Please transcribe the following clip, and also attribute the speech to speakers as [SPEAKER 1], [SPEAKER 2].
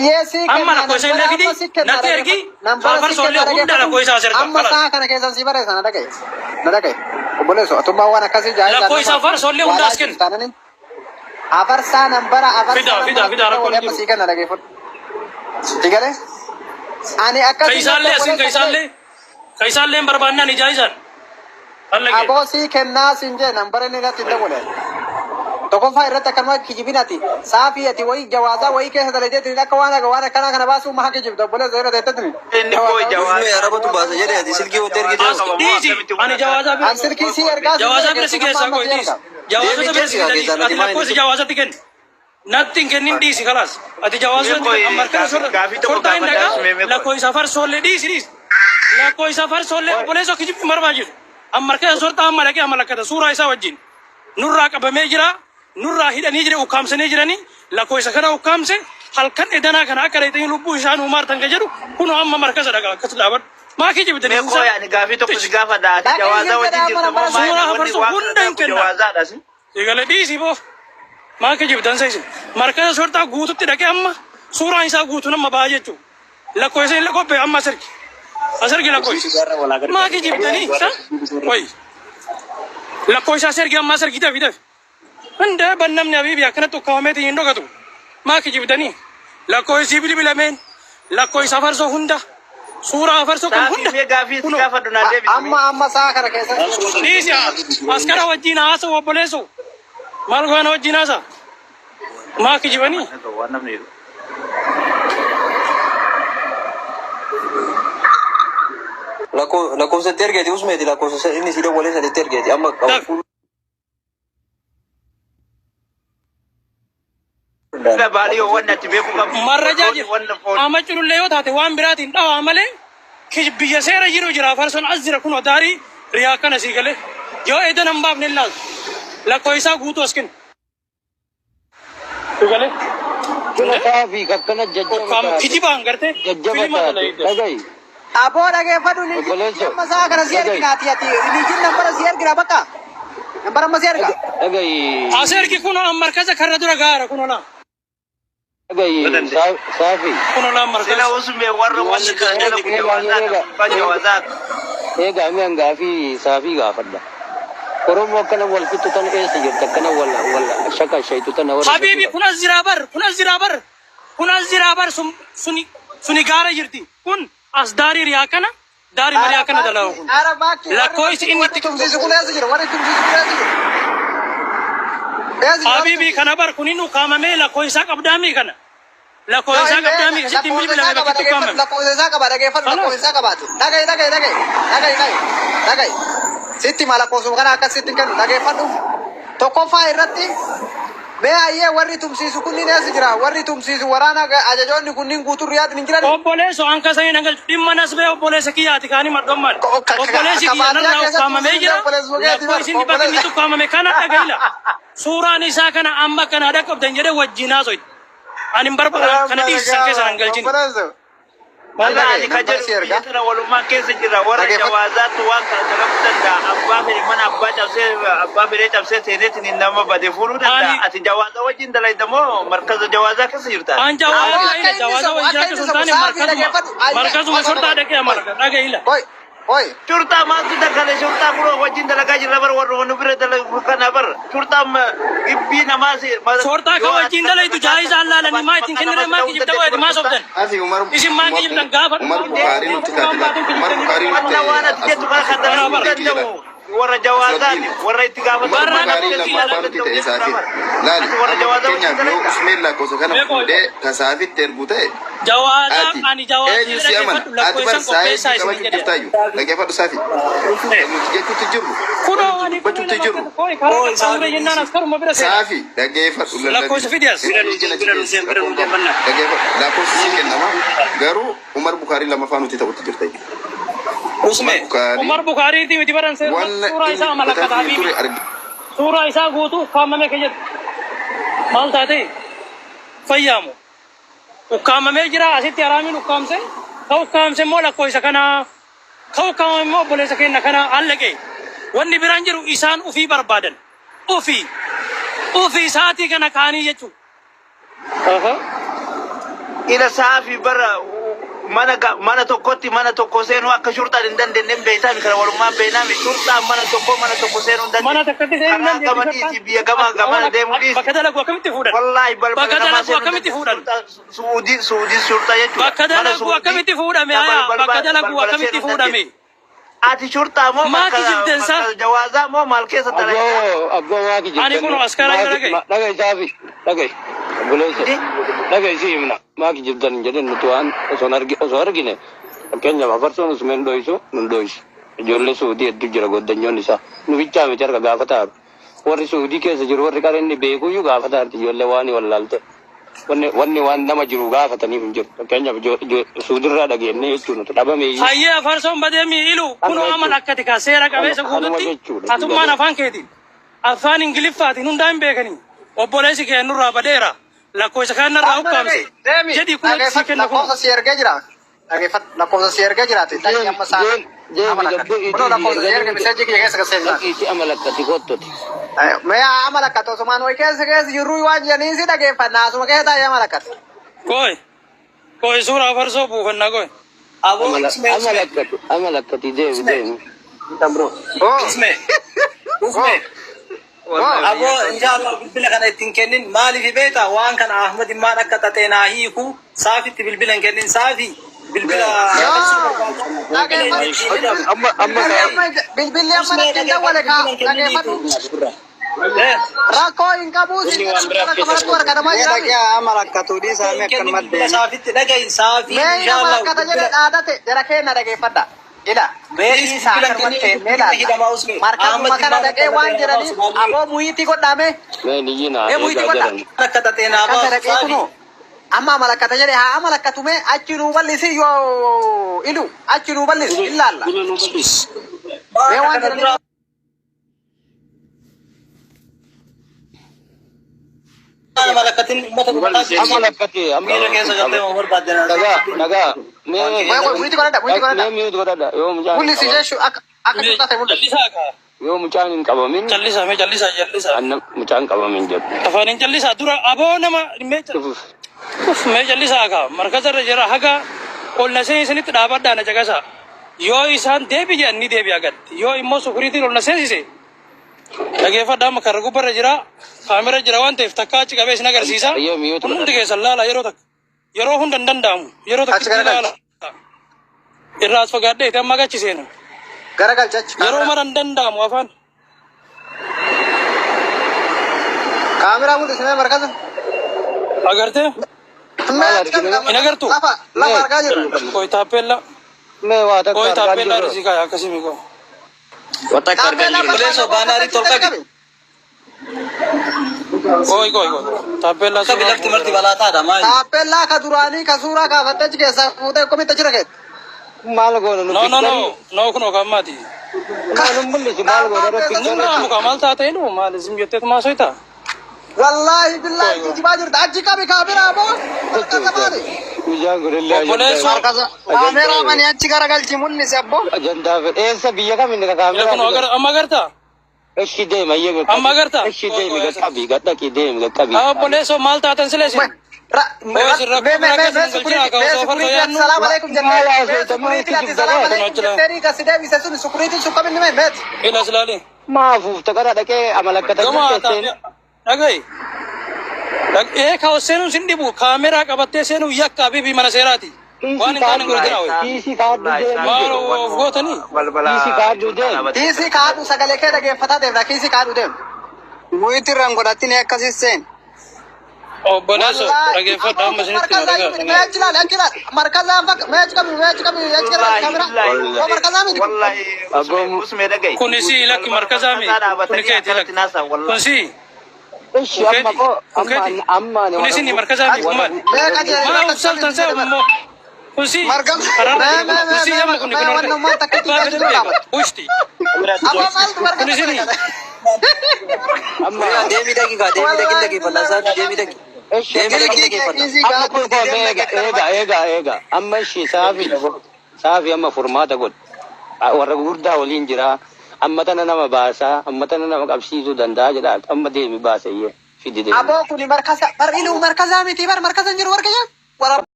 [SPEAKER 1] Yeesii
[SPEAKER 2] Amma
[SPEAKER 1] kennaa
[SPEAKER 2] lakkoofsa illee
[SPEAKER 1] nambara
[SPEAKER 2] fidi
[SPEAKER 1] amma si kennaa
[SPEAKER 2] natti ergi
[SPEAKER 1] dhaggeeffadhu. Nambara si
[SPEAKER 2] afarsoollee
[SPEAKER 1] kennaa
[SPEAKER 2] hunda
[SPEAKER 1] dhaggeeffadhu.
[SPEAKER 2] lakkoofsa as erga
[SPEAKER 1] Amma
[SPEAKER 2] kalaas.
[SPEAKER 1] sa'a kana keessan si barreessa na dhagaye. Na dhagaye. Obboleesso atummaa waan akkasii jaayizaa
[SPEAKER 2] Lakkoofsa
[SPEAKER 1] nama
[SPEAKER 2] afarsoollee hunda
[SPEAKER 1] waalaa
[SPEAKER 2] as kennu.
[SPEAKER 1] jirtu taanani. Afarsaa nambara afarsaa
[SPEAKER 2] Fidaa
[SPEAKER 1] nambara
[SPEAKER 2] fidaa fidaa
[SPEAKER 1] hunda
[SPEAKER 2] rakkoon
[SPEAKER 1] walii
[SPEAKER 2] hin
[SPEAKER 1] amma
[SPEAKER 2] jiru.
[SPEAKER 1] sii kenna dhaggeeffadhu. Si galee? Ani akkasii natti
[SPEAKER 2] Kaisaallee asin
[SPEAKER 1] obboleessa dhagaye.
[SPEAKER 2] kaisaallee kaisaallee hin barbaannaan ijaayisaan. Hallagee.
[SPEAKER 1] Aboo sii kennaa siin jee nambara inni natti hin dawwale. Tokkoffaa irratti akkanuma kijibin ati saafii ati wayii jawaazaa wayii keessa dalageetiin akka waan aga waan akkanaa kana baasuu maa kijibda obboleessa irra teettetini.
[SPEAKER 3] Inni koo
[SPEAKER 1] Jawaazaa wayii.
[SPEAKER 3] jawaazaa
[SPEAKER 4] Usmee arabatu baasa jedhe ati silkii watti ergite
[SPEAKER 2] As
[SPEAKER 4] hoo.
[SPEAKER 3] qaba moo
[SPEAKER 2] dhiisi
[SPEAKER 3] akkamitti waan
[SPEAKER 2] ani
[SPEAKER 3] akkanaa
[SPEAKER 2] jawaazaa bira
[SPEAKER 1] An silkii sii ergaa siin
[SPEAKER 2] jawaazaa
[SPEAKER 1] jedhe
[SPEAKER 2] bira si
[SPEAKER 1] keessumaa
[SPEAKER 2] geessaa
[SPEAKER 1] amma
[SPEAKER 2] qoy
[SPEAKER 1] sii
[SPEAKER 2] dhiisi.
[SPEAKER 1] erga.
[SPEAKER 4] Deemi
[SPEAKER 2] Jawaazota bira
[SPEAKER 4] geessi
[SPEAKER 2] si
[SPEAKER 4] kaa
[SPEAKER 2] fida dhiisi.
[SPEAKER 4] keessaan ati
[SPEAKER 2] Ati
[SPEAKER 4] maa inni
[SPEAKER 2] lakkoofsi jawaazatti kenni. Natti hin kennin dhiisi kalaas. Ati jawaazota
[SPEAKER 3] Mee
[SPEAKER 2] kenni. Amma harkana
[SPEAKER 3] qoy
[SPEAKER 2] sorta
[SPEAKER 3] gaafii tokko
[SPEAKER 2] sortaa hin
[SPEAKER 3] gaafadhaa
[SPEAKER 2] dhagaa
[SPEAKER 3] Usmee mee qoy.
[SPEAKER 2] lakkoofsa afarsoollee dhiisi dhiisi. Lakkoofsa afarsoollee
[SPEAKER 3] Qoy
[SPEAKER 2] obboleessa kijibni barbaachisu. Amma harkana sortaa amma dhaqee amma lakkata suuraa isaa wajjin. Nurraa qabamee jira. Nurraa hidhanii jira ukkaamsanii jiranii lakkoofsa kana ukkaamse halkan edanaa kana akka dheeyxanii lubbuu isaa nuu maartan ka jedhu kunoo amma markaza dhagaa akkas dhaabadhu. Maa kijibtanii
[SPEAKER 3] mee qoy ani gaafii tokko si gaafadha ati
[SPEAKER 1] Dhagaye
[SPEAKER 3] jawaazaa
[SPEAKER 1] sin
[SPEAKER 3] wajjin
[SPEAKER 1] jedha amma
[SPEAKER 3] jirta moo
[SPEAKER 1] nambara
[SPEAKER 3] maa
[SPEAKER 1] sii
[SPEAKER 3] inni
[SPEAKER 2] Suuraa
[SPEAKER 3] wanni
[SPEAKER 2] afarsoo
[SPEAKER 3] waan kana
[SPEAKER 2] hunda hin
[SPEAKER 3] daaku
[SPEAKER 2] kenna.
[SPEAKER 3] jawaazaadha si.
[SPEAKER 2] Eegale dhiisi boo. Maa kijibtan sa isin. Markaza shorxaa guututti dhaqee amma suuraan isaa guutuun amma ba'a jechuudha. Lakkoofsa illee qophee amma as ergi. As ergi lakkoofsa. Maa kijibtanii sa? Qoy. Lakkoofsa as ergi amma as ergi dafi dafi. Hunda ban namni habiibi akkanatti ukkaamameetiin hin dhokatu. Maa kijibtanii? Lakkoofsi bilbilameen lakkoofsa afarsoo hunda suuraa afarsoo kan
[SPEAKER 3] Saafii
[SPEAKER 2] hunda
[SPEAKER 3] mee gaafii si
[SPEAKER 2] kunoo.
[SPEAKER 3] gaafadhu naa deebisi mee.
[SPEAKER 1] Amma amma sa'a kana keessan si erga.
[SPEAKER 2] Dhiisi askara wajjin haasa'u obboleessu. Maal goona wajjin haasa? Maa kijibanii?
[SPEAKER 3] Waan namni jedhu.
[SPEAKER 4] Lakkoofsa itti ergeeti usmeeti lakkoofsa inni si dawwalee san itti ergeeti amma qabu.
[SPEAKER 2] Daf.
[SPEAKER 3] Baalii wanni ati beekuu qabdu
[SPEAKER 2] Marrajaa
[SPEAKER 3] warroonni
[SPEAKER 2] jira.
[SPEAKER 3] wanna foon
[SPEAKER 2] Amma culullee yoo taate waan biraatiin dhawaa malee biyya seera jiru jira farsoon as jira kunoo daarii riyaa akkana sii galee yoo eedan hin baafne hin laaltu lakkoofsaa guutuu as kennu. Si galee?
[SPEAKER 5] Jira saafi akkana jajjaba
[SPEAKER 2] Ukkaam
[SPEAKER 5] taate.
[SPEAKER 2] kijibaan gartee
[SPEAKER 5] Jajjaba
[SPEAKER 2] filima
[SPEAKER 5] taate.
[SPEAKER 2] dalaydde.
[SPEAKER 5] Dhaga'i.
[SPEAKER 1] Aboo dhageeffadhu liijin
[SPEAKER 5] Obboleesso.
[SPEAKER 1] amma sa'a kana si
[SPEAKER 5] Dhaga'i.
[SPEAKER 1] ergina ati ati liijin nambara si ergina bakka. Nambara amma si erga.
[SPEAKER 5] Dhaga'i.
[SPEAKER 2] As ergi kunoo an markaza karra dura gaara kunoo laa.
[SPEAKER 5] Dhaga'i. Saafi.
[SPEAKER 2] Kunoo laa
[SPEAKER 3] sila
[SPEAKER 2] markaza.
[SPEAKER 3] usme warra wanni kana dalagu
[SPEAKER 5] Eega
[SPEAKER 3] jawaazaadha
[SPEAKER 5] eega.
[SPEAKER 3] gurbaan jawaazaadha.
[SPEAKER 5] Eega ami hangaafii saafii gaafadha. Oromoo akkana wal fixu tan eessa jirta akkana wal wal shaka shaytu tana warra
[SPEAKER 2] Habiibi kun as jiraa bar kun as jiraa bar kun as jiraa bar sun suni suni gaara jirti kun as daarii riyaa kana daarii malee akkana dalagu kun
[SPEAKER 1] Ara baakki warri
[SPEAKER 2] lakkoofsi inni
[SPEAKER 1] warri
[SPEAKER 2] itti
[SPEAKER 1] tumsiisu kun eessa jira? Warri tumsiisu kun eessa jira? Eessa jira warri
[SPEAKER 2] Habiibi
[SPEAKER 1] tumsiisu?
[SPEAKER 2] kana bar kun inni ukkaamamee lakkoofsa qabdaamii kana lakkoofsa qabdaamii kasitti hin
[SPEAKER 1] Lakkoofsa
[SPEAKER 2] bilbilame
[SPEAKER 1] isaa qaba
[SPEAKER 2] bakkitti
[SPEAKER 1] dhageeffadhu.
[SPEAKER 2] ukkaamame.
[SPEAKER 1] Lakkoofsa isaa qaba dhageeffadhu.
[SPEAKER 2] Kalaas.
[SPEAKER 1] Lakkoofsa isaa qabaate. Dhaga'i dhaga'i dhaga'i dhaga'i dhaga'i dhaga'i. Sitti hima lakkoofsuma kana akkas sitti hin kennu dhageeffadhu. Tokkoffaa irratti mee ayyee warri tumsiisu kunniin eessa jira? Warri tumsiisu waraana ajajoonni kunniin guutuun riyaadin hin jirani?
[SPEAKER 2] Obboleesso an kasa hin galchu dhimma nasbee obboleessa kiyyaati kaani maddomman obboleessi
[SPEAKER 1] Ka
[SPEAKER 2] kiyya
[SPEAKER 1] baadiyyaa
[SPEAKER 2] narraa
[SPEAKER 1] keessatti
[SPEAKER 2] ukkaamamee
[SPEAKER 1] tumsiisu
[SPEAKER 2] jira
[SPEAKER 1] obboleessuma keeti bar.
[SPEAKER 2] lakkoofsi inni bakka inni
[SPEAKER 1] Obboleessa.
[SPEAKER 2] ukkaamame kana dhaga'ila suuraan isaa kana amma kana dhaqqabdan jedhee wajjin haasoyte ani hin barbaadu kana dhiisi san keessa nan galchini
[SPEAKER 1] Obboleesso.
[SPEAKER 2] maal
[SPEAKER 3] Ala
[SPEAKER 1] Dhaga'i
[SPEAKER 3] ani ka
[SPEAKER 1] nambara
[SPEAKER 3] jedhu
[SPEAKER 1] si erga.
[SPEAKER 3] biyya tana walummaan keessa jirra warra
[SPEAKER 1] Dhageeffadhu.
[SPEAKER 3] jawaazaatu waan kana dalaguu danda'a abbaa fedhe mana abbaa cabsee abbaa fedhee cabsee seeneetiin nama bade fuudhuu
[SPEAKER 2] ani
[SPEAKER 3] danda'a ati jawaaza wajjin dalayda moo markaza jawaazaa keessa jirta
[SPEAKER 2] an
[SPEAKER 1] Aboo
[SPEAKER 2] jawaaza
[SPEAKER 1] akka
[SPEAKER 2] ila
[SPEAKER 1] inni
[SPEAKER 2] jawaaza
[SPEAKER 1] sobu
[SPEAKER 2] wajjin
[SPEAKER 1] akka
[SPEAKER 2] jiraachuu
[SPEAKER 1] inni
[SPEAKER 2] sun
[SPEAKER 1] sobu
[SPEAKER 2] taane
[SPEAKER 1] saafii
[SPEAKER 2] markazuma
[SPEAKER 1] dhageeffadhu. Ayyee
[SPEAKER 2] markazuma
[SPEAKER 1] qoy qoy
[SPEAKER 2] shortaa
[SPEAKER 1] qoy
[SPEAKER 2] dhaqee amma
[SPEAKER 1] qoy
[SPEAKER 2] dhaga'ila
[SPEAKER 1] qoy qoy.
[SPEAKER 3] Shurxaa maaltu dakale shurxaa kunoo wajjin dalagaa jirra bar warra nu bira dalagu kana bar shurxaa gibbii namaa si
[SPEAKER 2] Shortaa ka
[SPEAKER 3] yoo ati
[SPEAKER 2] wajjin dalaytu jaayizaan laalanii maa ittiin
[SPEAKER 3] maqaa
[SPEAKER 2] kennire
[SPEAKER 3] namaa si
[SPEAKER 2] maa
[SPEAKER 3] dha'uu
[SPEAKER 2] kijibda
[SPEAKER 3] dandeetti
[SPEAKER 2] waayiti
[SPEAKER 3] bar
[SPEAKER 2] maa
[SPEAKER 3] shurxaa.
[SPEAKER 2] sobdan
[SPEAKER 4] Afi Umar
[SPEAKER 2] isin maa
[SPEAKER 4] Umar
[SPEAKER 2] kijibdan gaafa
[SPEAKER 4] Umar
[SPEAKER 2] dhumaa
[SPEAKER 4] Bukhari nutti
[SPEAKER 2] waan
[SPEAKER 4] taate
[SPEAKER 2] baatuun
[SPEAKER 4] Umar
[SPEAKER 2] kijibdanii
[SPEAKER 4] Bukhari nutti
[SPEAKER 3] Wanna waan ati
[SPEAKER 4] as
[SPEAKER 3] jettu kana kan
[SPEAKER 2] Kana
[SPEAKER 3] dalaguu
[SPEAKER 2] bar
[SPEAKER 4] aswabbii kiyya
[SPEAKER 3] danda'u warra
[SPEAKER 4] aswabbiin
[SPEAKER 3] jawaazaati warra itti
[SPEAKER 4] Umar
[SPEAKER 3] gaafatamu
[SPEAKER 2] barraa
[SPEAKER 3] mana
[SPEAKER 4] Bukhari
[SPEAKER 2] qabdee
[SPEAKER 3] keessi
[SPEAKER 2] si
[SPEAKER 4] lammaffaa
[SPEAKER 3] ilaaluu
[SPEAKER 4] nutti
[SPEAKER 3] danda'u
[SPEAKER 4] ta'e
[SPEAKER 3] jechuudha
[SPEAKER 4] saafi
[SPEAKER 3] bar.
[SPEAKER 4] laali
[SPEAKER 3] Ati warra
[SPEAKER 4] amma
[SPEAKER 3] jawaazaa wajjin
[SPEAKER 4] fakkeenyaaf yoo
[SPEAKER 3] dalayda.
[SPEAKER 4] Usmeen lakkoofsa kana
[SPEAKER 2] Meeqoo
[SPEAKER 4] fuudhee ka saafitti ergu ta'e
[SPEAKER 2] jawaazaa
[SPEAKER 4] ati
[SPEAKER 2] ani jawaazii
[SPEAKER 4] eenyu si amana
[SPEAKER 2] dhaggeeffadhu
[SPEAKER 4] ati bar
[SPEAKER 2] lakkoofsan qopheessaa
[SPEAKER 4] saayintii
[SPEAKER 2] isin
[SPEAKER 4] qabachuuf
[SPEAKER 2] jedhe
[SPEAKER 4] jirtaayyu dhaggeeffadhu saafi kan nuti jechuutti jirru wanti
[SPEAKER 2] kunoo
[SPEAKER 4] nuti
[SPEAKER 2] ani kunoo
[SPEAKER 4] dubbachuutti
[SPEAKER 2] nama
[SPEAKER 4] jirru
[SPEAKER 2] akkas koo'i karaa qaxxaamure jennaan askaruma bira seena
[SPEAKER 4] saafi dhaggeeffadhu
[SPEAKER 2] lakkoofsa
[SPEAKER 4] lallabin
[SPEAKER 2] fidi as
[SPEAKER 4] inni ijji achi keessa rakkoon qabu dhaggeeffadhu lakkoofsi sii kennama garuu Umar Bukhari lammaffaa nuti ta'utti jirta jechuudha. Umar
[SPEAKER 2] Usme
[SPEAKER 4] Bukhari
[SPEAKER 2] Umar Bukaariitii miti baran
[SPEAKER 4] wanna
[SPEAKER 2] suuraa
[SPEAKER 4] inni
[SPEAKER 2] isaa
[SPEAKER 4] dubbataa
[SPEAKER 2] malakata
[SPEAKER 4] fi
[SPEAKER 2] habiibi
[SPEAKER 4] ture argi.
[SPEAKER 2] suuraa isaa guutuu ukkaamamee keeyyatti maal taate fayyaamu ukkaamamee jira asitti haraamiin ukkaamse ka ukkaamse immoo lakkoofsa kanaa ka ukkaamame immoo obboleessa keenya kanaa allaqe wanni biraan jiru isaan ufii barbaadan ufii ufii sa'aatii kana kaanii jechuudha.
[SPEAKER 3] Ila saafi bara mana mana tokkotti mana tokko seenuu akka shurxaan hin dandeenye hin beektaami kana walummaan beeknaami shurxaan mana tokko mana tokko seenuu hin
[SPEAKER 2] Mana
[SPEAKER 3] dandeenye.
[SPEAKER 2] takkatti seenuu hin
[SPEAKER 3] Karaa
[SPEAKER 2] dandeettu
[SPEAKER 3] gama
[SPEAKER 2] shurxaan.
[SPEAKER 3] dhiisi biyya gama gamana deemuu dhiisi.
[SPEAKER 2] Bakka dalagu akkamitti fuudhan?
[SPEAKER 3] Wallaahi balbala
[SPEAKER 2] Bakka
[SPEAKER 3] namaa
[SPEAKER 2] dalagu
[SPEAKER 3] seenuu hin
[SPEAKER 2] akkamitti
[SPEAKER 3] dandeettu.
[SPEAKER 2] fuudhan?
[SPEAKER 3] Shurxaan Suudii Suudii shurxaa jechuudha.
[SPEAKER 2] Bakka
[SPEAKER 3] Mana
[SPEAKER 2] dalagu
[SPEAKER 3] Suudii
[SPEAKER 2] akkamitti fuudhame?
[SPEAKER 3] balbala
[SPEAKER 2] Aya, bakka dalagu
[SPEAKER 3] balbala
[SPEAKER 2] akkamitti
[SPEAKER 3] seenuu hin
[SPEAKER 2] fuudhame?
[SPEAKER 3] dandeettu. Ati shurxaa moo
[SPEAKER 2] Maa
[SPEAKER 3] markaza
[SPEAKER 2] kijibdan sa?
[SPEAKER 3] markaza jawaazaa moo maal keessa dalagdaa?
[SPEAKER 5] Abboo abboo maa
[SPEAKER 2] Ani
[SPEAKER 5] kijibdan
[SPEAKER 2] kun askara
[SPEAKER 5] maa
[SPEAKER 2] jira dhaga'i.
[SPEAKER 5] dhaga'i saafi dhaga'i obboleessa dhaga'i si himna maa kijibdan hin jedhin nuti waan osoo hin argi osoo argine fakkeenyaaf afarsoon usmeen dho'isu nun dho'isu ijoollee suudii hedduu jira goddanyoon isaa nu bichaa miti harka gaafa taaru warri suudii keessa jiru warri qara inni beekuyyuu gaafa taarti ijoollee waan wallaalte wanni wanni waan nama jiru gaafataniif hin jiru fakkeenyaaf suudirraa dhageenne jechuun nuti dhabameeyyuu
[SPEAKER 2] Hayyee afarsoon badee mi'ilu
[SPEAKER 5] kanuma
[SPEAKER 2] kunoo amal
[SPEAKER 5] jechuudha
[SPEAKER 2] akkati kaa seera qabeessa
[SPEAKER 5] kanuma
[SPEAKER 2] guututti
[SPEAKER 5] jechuudha
[SPEAKER 2] atummaan
[SPEAKER 5] galee.
[SPEAKER 2] afaan keetiin afaan ingiliffaatiin hundaa hin beekanii obboleessi kee nurraa badeera lakkoofsa kaan narraa
[SPEAKER 1] Amma
[SPEAKER 2] ukkaamse
[SPEAKER 1] dhaga'i deemi
[SPEAKER 2] jedhi kunoo sii
[SPEAKER 1] dhageeffadhu
[SPEAKER 2] kenna kunoo.
[SPEAKER 1] lakkoofsa si ergee jira. Dhageeffadhu lakkoofsa si ergee jiraate dhaqi
[SPEAKER 5] Deemi
[SPEAKER 1] amma isaa
[SPEAKER 5] deemi deemi
[SPEAKER 1] amala akkati.
[SPEAKER 5] gabboo
[SPEAKER 1] Kunoo
[SPEAKER 5] itii
[SPEAKER 1] lakkoofsa si
[SPEAKER 5] erganii
[SPEAKER 1] erge
[SPEAKER 5] miti
[SPEAKER 1] miseejii kiyya keessa gasee
[SPEAKER 5] dhaqiitii amalakkati kottote.
[SPEAKER 1] Mee amala akkati osumaan wayi keessa keessa jirru waan jedhanii si dhageeffanna asuma keessa taa'ee amala akkati.
[SPEAKER 2] Koi koi suuraa afarsoo buufannaa koi.
[SPEAKER 6] Aboo
[SPEAKER 5] Amala
[SPEAKER 6] Usme Usme
[SPEAKER 5] amalakkati amalakkati deemi
[SPEAKER 6] Usme
[SPEAKER 5] deemi.
[SPEAKER 1] Oo
[SPEAKER 6] Usme
[SPEAKER 1] oo
[SPEAKER 6] Usme
[SPEAKER 1] oo.
[SPEAKER 6] Aboo inshallah bilbila kana ittiin kennin maaliif beektaa waan kana Ahmad immaan akka xaxee naa hiiku saafitti bilbila hin kennin saafi bilbila afarsoo
[SPEAKER 1] Yoo
[SPEAKER 6] barbaadu bilbila inni
[SPEAKER 1] dhageeffadhu
[SPEAKER 6] ittiin hidhamu.
[SPEAKER 5] Amma amma
[SPEAKER 1] bilbilli
[SPEAKER 5] kaa
[SPEAKER 1] amma bilbilli amma
[SPEAKER 6] Usmee
[SPEAKER 1] natti hin
[SPEAKER 6] dhageeffadhu
[SPEAKER 1] dawwale kaa
[SPEAKER 6] bilbila hin
[SPEAKER 1] dhageeffadhu.
[SPEAKER 6] kenniniitu. Eh,
[SPEAKER 1] Rakkoo hin qabu si
[SPEAKER 7] Inni waan
[SPEAKER 1] jedhan
[SPEAKER 7] biraaf
[SPEAKER 1] kun akka
[SPEAKER 7] keessa
[SPEAKER 1] manatti warqatamaa
[SPEAKER 7] Mee
[SPEAKER 1] jiraami.
[SPEAKER 7] dhaqee amala akka tuudii
[SPEAKER 6] hin
[SPEAKER 7] saamee
[SPEAKER 6] kennin
[SPEAKER 7] akkanumatti
[SPEAKER 6] bilbila
[SPEAKER 7] deeme.
[SPEAKER 6] saafitti dhaga'i saafi
[SPEAKER 1] Mee nama
[SPEAKER 6] inshallah
[SPEAKER 1] akkata jedhe
[SPEAKER 6] bilbila
[SPEAKER 1] dhaadate jara keenya dhageeffadha. Ila mee
[SPEAKER 6] Please
[SPEAKER 1] dhiisaa
[SPEAKER 6] bilbila hin
[SPEAKER 1] akkanumatti
[SPEAKER 6] kennin
[SPEAKER 1] teennee
[SPEAKER 6] bilbila
[SPEAKER 1] laalla.
[SPEAKER 6] hidhamaa Usme
[SPEAKER 1] Markazuma
[SPEAKER 6] Ahmad
[SPEAKER 1] kana
[SPEAKER 6] immaan akka
[SPEAKER 1] dhaqee
[SPEAKER 6] xaxee
[SPEAKER 1] waan
[SPEAKER 6] naa
[SPEAKER 1] jedhaniif
[SPEAKER 6] baasu maaliif
[SPEAKER 1] aboo muyiitii godhaame.
[SPEAKER 5] Mee niyyi naa
[SPEAKER 1] Mee muyiitii
[SPEAKER 5] eegaa
[SPEAKER 1] godha.
[SPEAKER 5] jedhan.
[SPEAKER 6] akka xaxee naa
[SPEAKER 1] Akkasa
[SPEAKER 6] baasu
[SPEAKER 1] dhaqee
[SPEAKER 6] saafi.
[SPEAKER 1] kunoo amma amalakkata jedhe haa amalakkatu mee achi nuu bal'isi yoo ilu achi nuu bal'isi
[SPEAKER 2] Ilu
[SPEAKER 1] ilaalla.
[SPEAKER 2] ilu nu bal'is.
[SPEAKER 1] Mee
[SPEAKER 6] Waan
[SPEAKER 1] waan
[SPEAKER 6] kana
[SPEAKER 1] jedhaniif
[SPEAKER 6] dura malakkatin uummata
[SPEAKER 7] Nu
[SPEAKER 6] dhumataa
[SPEAKER 7] bal'isi
[SPEAKER 6] jirti.
[SPEAKER 5] Amalakkati amma
[SPEAKER 6] Miira keessa galtee waan barbaadde naa
[SPEAKER 5] dhagaa dhagaa
[SPEAKER 7] Waan
[SPEAKER 5] mee
[SPEAKER 7] keessa
[SPEAKER 1] Mee qoy muyiitii godhadha muyiitii
[SPEAKER 5] mee
[SPEAKER 1] godhadha.
[SPEAKER 5] mute godhadha yoo mucaan hin
[SPEAKER 1] Mul'isi
[SPEAKER 5] qabamin
[SPEAKER 1] jechuun akka akka
[SPEAKER 2] Mee
[SPEAKER 1] cuutaa ta'e mul'isi.
[SPEAKER 2] callisaa kaa.
[SPEAKER 5] yoo mucaan hin qabamin
[SPEAKER 2] Callisaa mee callisaa callisaa.
[SPEAKER 5] anna mucaan qabamin jedhu.
[SPEAKER 2] Afaan hin callisaa dura aboo nama mee
[SPEAKER 5] Uf.
[SPEAKER 2] Uf, mee callisaa kaa markaza irra jira haga ol na seensisanitti dhaabadhaa na caqasaa. Yoo isaan deebi jedhan ni deebi'a gatti. Yoo immoo sukuriitiin ol na seensise dhageeffadhaa amma karra gubbarra jira kaamera jira waan ta'eef takka achi qabee isin agarsiisa.
[SPEAKER 5] Ayyee mute
[SPEAKER 2] Kun hundi
[SPEAKER 5] godhadha.
[SPEAKER 2] keessan laala yeroo takka. Yeroo hunda hin danda'amu. Yeroo
[SPEAKER 1] Achi
[SPEAKER 2] takkitti
[SPEAKER 1] garagalchi.
[SPEAKER 2] laala. Irraa as fagaadhee amma achi seenu.
[SPEAKER 1] Garagalchi achi
[SPEAKER 2] Yeroo
[SPEAKER 1] kaameraa.
[SPEAKER 2] mara hin danda'amu afaan.
[SPEAKER 1] Kaameraa mul'isi mee markaza.
[SPEAKER 2] Agartee?
[SPEAKER 1] Mee
[SPEAKER 5] Maal
[SPEAKER 1] achi qabi
[SPEAKER 5] arginu?
[SPEAKER 2] Hin agartu?
[SPEAKER 1] lafa lafa
[SPEAKER 5] Mee
[SPEAKER 1] argaa jirra.
[SPEAKER 2] Koi taappella.
[SPEAKER 5] mee waa takka
[SPEAKER 2] Koi
[SPEAKER 5] argaa
[SPEAKER 2] taappella
[SPEAKER 5] jirru.
[SPEAKER 2] irra kaaya akkasii miko.
[SPEAKER 7] Wata akka argaa
[SPEAKER 1] Taappellaa
[SPEAKER 7] jirru.
[SPEAKER 6] Obboleessoo
[SPEAKER 1] barbaada bakka
[SPEAKER 6] baanaarii
[SPEAKER 1] achi
[SPEAKER 6] tol
[SPEAKER 1] gadi
[SPEAKER 6] qabi.
[SPEAKER 1] qabi.
[SPEAKER 2] Koi koi koi. Taappella
[SPEAKER 6] Qabi
[SPEAKER 2] suuraa
[SPEAKER 6] lafti marti
[SPEAKER 2] fuudheera.
[SPEAKER 6] balaa taadha maali?
[SPEAKER 1] Taappellaa ka duraanii ka suuraa kaafattee achi keessaa fuutee akkamitti achi rakeette.
[SPEAKER 5] Maal goona nu
[SPEAKER 2] No no no
[SPEAKER 5] picture
[SPEAKER 2] no kunoo kammaati.
[SPEAKER 5] maal hin mul'isu maal goona irra
[SPEAKER 1] Taappellaa
[SPEAKER 5] picture
[SPEAKER 2] Nun dhaamu kaa maal taate inu maal isin jetteetu maasoyta?
[SPEAKER 1] Wallaahi billaahi
[SPEAKER 2] Koi koi.
[SPEAKER 1] kijibaa jirta achi qabi kaameraa boo markaza maali?
[SPEAKER 5] Mucaan kunillee ajandaa
[SPEAKER 2] Obboleessoo
[SPEAKER 7] Markaza
[SPEAKER 5] ajandaa
[SPEAKER 7] kaameraa mani achi garagalchi mul'isi abboo.
[SPEAKER 5] ajandaa fedhe eessa biyya kam inni
[SPEAKER 2] ila
[SPEAKER 5] kaameraa
[SPEAKER 2] kunoo
[SPEAKER 5] fide
[SPEAKER 2] agar amma agartaa?
[SPEAKER 5] Eshi deema iyyee
[SPEAKER 2] Amma
[SPEAKER 5] qaqqabi
[SPEAKER 2] agartaa?
[SPEAKER 5] eshi
[SPEAKER 2] Koi
[SPEAKER 5] deemi
[SPEAKER 2] koi asirra.
[SPEAKER 5] qaqqabi gaddhaqi deemi qaqqabi.
[SPEAKER 2] Haa obboleessoo maal taatan sila isin? Koi isin rakkoo biraa keessa nun galchinaa kaa osoo farda yaadnu.
[SPEAKER 1] Salaam alaikum
[SPEAKER 5] Maal
[SPEAKER 1] jennee mee
[SPEAKER 5] haasofta maal
[SPEAKER 1] sukuriitiin ati
[SPEAKER 5] kijibda
[SPEAKER 1] salaam
[SPEAKER 5] gaa?
[SPEAKER 2] Kun
[SPEAKER 1] alaikum
[SPEAKER 2] achila.
[SPEAKER 1] jettee kasi deebise sun sukuriitiin sun kamin nime meet.
[SPEAKER 2] Ila silaali.
[SPEAKER 5] Maafuuf takara dhaqee amalakkata
[SPEAKER 2] Gama
[SPEAKER 5] jettee
[SPEAKER 2] taappella. Dhaga'i. Ee kaa seenuun sin dhibu kaameraa qabattee seenuun yakka abibii mana seeraati.
[SPEAKER 5] kiisii
[SPEAKER 2] Waan hin taane
[SPEAKER 5] kaadhu
[SPEAKER 2] hin godhatina wayi.
[SPEAKER 5] kiisii kaadhu deemi
[SPEAKER 2] Maal
[SPEAKER 5] jedhe
[SPEAKER 2] of gootanii?
[SPEAKER 3] Balbala
[SPEAKER 5] kiisii kaadhu deemi.
[SPEAKER 1] Kiisii kaadhu sagalee kee dhageeffataa deemna kiisii kaadhu deemu.
[SPEAKER 7] Muyitii irraan godhatini akkasii seen.
[SPEAKER 2] Obboleessoo
[SPEAKER 1] Wallaahi
[SPEAKER 2] dhageeffadha
[SPEAKER 1] aboo
[SPEAKER 2] amma
[SPEAKER 1] kun
[SPEAKER 2] isinitti hima
[SPEAKER 1] markazaa
[SPEAKER 2] dhagaa
[SPEAKER 1] miti
[SPEAKER 2] dhagaa.
[SPEAKER 1] mee achi ilaali achi ilaali markazaan fakka mee achi qabi mee achi qabi achi garagalchi kaameraa
[SPEAKER 3] Wallahi
[SPEAKER 1] oo markazaa miti kun.
[SPEAKER 3] wallahi
[SPEAKER 5] Abboo
[SPEAKER 3] usme dhaga'i.
[SPEAKER 2] Kun si lakki
[SPEAKER 3] Balbala
[SPEAKER 2] markazaa mi
[SPEAKER 3] markazaa
[SPEAKER 2] kuni
[SPEAKER 3] dhaabatanii
[SPEAKER 2] keeti
[SPEAKER 3] akkanatti
[SPEAKER 2] lakki.
[SPEAKER 3] naasan
[SPEAKER 2] Kun
[SPEAKER 3] wallahi.
[SPEAKER 2] si
[SPEAKER 5] Ishi
[SPEAKER 2] kun
[SPEAKER 5] amma
[SPEAKER 2] keeti
[SPEAKER 5] koo
[SPEAKER 2] kun
[SPEAKER 5] amma
[SPEAKER 2] keeti.
[SPEAKER 5] amma ani
[SPEAKER 2] Kun
[SPEAKER 5] warra
[SPEAKER 2] isin markazaa mi kun
[SPEAKER 5] warra
[SPEAKER 2] maali?
[SPEAKER 1] Mee qajeeli
[SPEAKER 2] Maa
[SPEAKER 1] bakka
[SPEAKER 2] of saltan
[SPEAKER 1] achi
[SPEAKER 2] see
[SPEAKER 1] qabi jedhe
[SPEAKER 2] immoo kun si
[SPEAKER 7] Markaza
[SPEAKER 2] karaarra
[SPEAKER 1] mee
[SPEAKER 2] jira
[SPEAKER 1] mee
[SPEAKER 2] kun kun
[SPEAKER 1] mee
[SPEAKER 2] si
[SPEAKER 1] mee
[SPEAKER 2] amma kun
[SPEAKER 1] mee
[SPEAKER 2] kun
[SPEAKER 1] wanni ummaan takkitti
[SPEAKER 2] abbaa
[SPEAKER 1] achi
[SPEAKER 2] fedhe
[SPEAKER 1] dura
[SPEAKER 2] beeka
[SPEAKER 1] dhaabatu.
[SPEAKER 2] ushti.
[SPEAKER 1] Aboo maaltu
[SPEAKER 2] Kun
[SPEAKER 1] markaza
[SPEAKER 2] isin
[SPEAKER 1] kana kana.
[SPEAKER 5] amma
[SPEAKER 6] Deemii dhaqi kaa deemii dhaqi dhageeffadha saafi deemii dhaqi.
[SPEAKER 5] ishi
[SPEAKER 6] Deemii
[SPEAKER 5] amma
[SPEAKER 6] dhaqi
[SPEAKER 7] Kiisii
[SPEAKER 6] dhageeffadha.
[SPEAKER 7] kiisii
[SPEAKER 5] amma
[SPEAKER 7] kaadhu
[SPEAKER 5] kun koo
[SPEAKER 7] deemna
[SPEAKER 5] eega eega
[SPEAKER 7] gaggarba.
[SPEAKER 5] eega eega amma ishi saafi saafi amma furmaata godhu warra gurguddaa waliin jira amma tana nama baasaa amma tana nama qabsiisuu danda'a jedha amma deemi baasa iyyee fidi deemi.
[SPEAKER 1] Aboo kuni markaza bar iluu markazaa miti bar markaza hin jiru warqiyyaa.